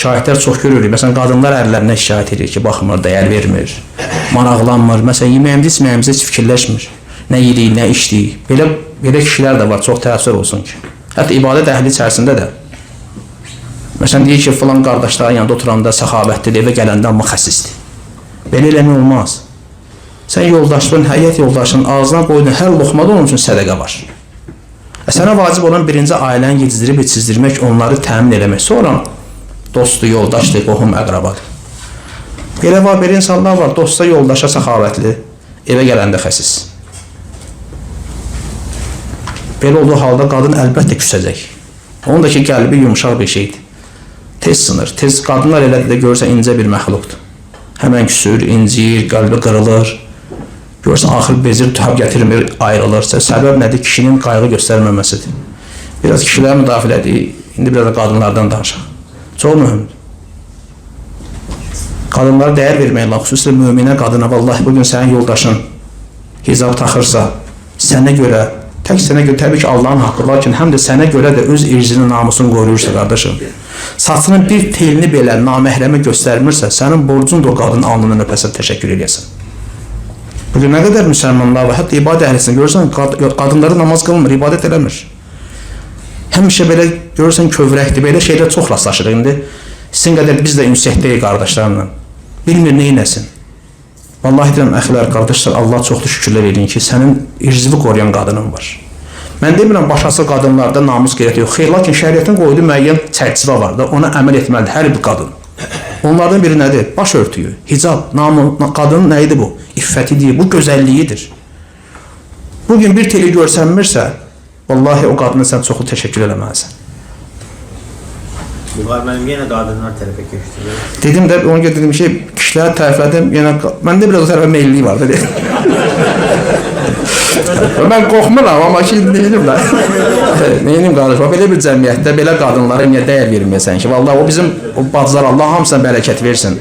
Şikayətlər çox görürük. Məsələn, qadınlar ərlərinə şikayət edir ki, baxmır, dəyər vermir, maraqlanmır. Məsələn, yeməyimizi, içməyimizi heç fikirləşmir. Nə yedik, nə içdik. Belə kişilər də var, çox təəssüf olsun ki. Hətta ibadət əhli içərisində də. Məsələn, deyir ki, filan qardaşların yanında oturanda səxavətlidir, evə gələndə amma xəsisdir. Belə eləmək olmaz. Sən yoldaşlığın, həyat yoldaşının ağzına qoyduğun hər loxmada onun üçün sədəqə var. Sənə vacib olan birinci ailəni yetizdirib yetizdirmək, onları təmin eləmək. Sonra dostdur, yoldaşdır, qohum, əqrabadır. Belə var, belə insanlar var, dosta, yoldaşa səxavətli, evə gələndə xəsis. Belə olduğu halda qadın əlbəttə küsəcək. Onun da ki, qəlbi yumşaq bir şeydir. Tez sınır, tez qadınlar elədir də görürsən incə bir məxluqdur. Həmən küsür, inciyir, qəlbi qırılır. Görürsən axır bezir, tab gətirmir, ayrılır. Səbəb nədir? Kişinin qayğı göstərməməsidir. Biraz kişiləri müdafiə elədik, indi biraz da qadınlardan danışaq. Çox mühümdür. Qadınlara dəyər vermək lazım, xüsusilə möminə qadına. Vallahi bugün sənin yoldaşın hicab taxırsa, sənə görə, tək sənə görə təbii ki Allahın haqqı, lakin həm də sənə görə də öz irzini, namusunu qoruyursa qardaşım. Saçının bir telini belə naməhrəmə göstərmirsə, sənin borcundur o qadının alnından öpəsən, təşəkkür eləyəsən. Bugün nə qədər müsəlmanlar var, hətta ibadət əhlisini görürsən, qadınları namaz qılmır, ibadət eləmir. Həmişə belə görürsən kövrəkdir, belə şeylər çox rastlaşırıq indi. Sizin qədər biz də ünsiyyətdəyik qardaşlarımla. Bilmir nə eləsin. Vallahi deyirəm, əxlər, qardaşlar, Allah çoxlu şükürlər edin ki, sənin irzini qoruyan qadının var. Mən demirəm başası qadınlarda namus qeyrət yox. Xeyr, lakin şəriətin qoyduğu müəyyən çərçivə var da, ona əməl etməlidir hər bir qadın. Onlardan biri nədir? Baş örtüyü, hicab, qadının nə idi bu? İffətidir, bu gözəlliyidir. Bugün bir teli görsənmirsə, vallahi o qadına sən çoxlu təşəkkür eləməlisən. Vüqar müəllim yenə qadınlar tərəfə keçdi. Dedim də, ona görə dedim ki, kişiləri tərəflədim, yenə məndə biraz o tərəfə meyillik var da dedim. Mən qorxmuram, amma ki, neynim də. Neynim qardaş, bax, belə bir cəmiyyətdə belə qadınlara niyə dəyər verməyəsən ki? Vallahi o bizim o bacılar Allah hamısına bərəkət versin.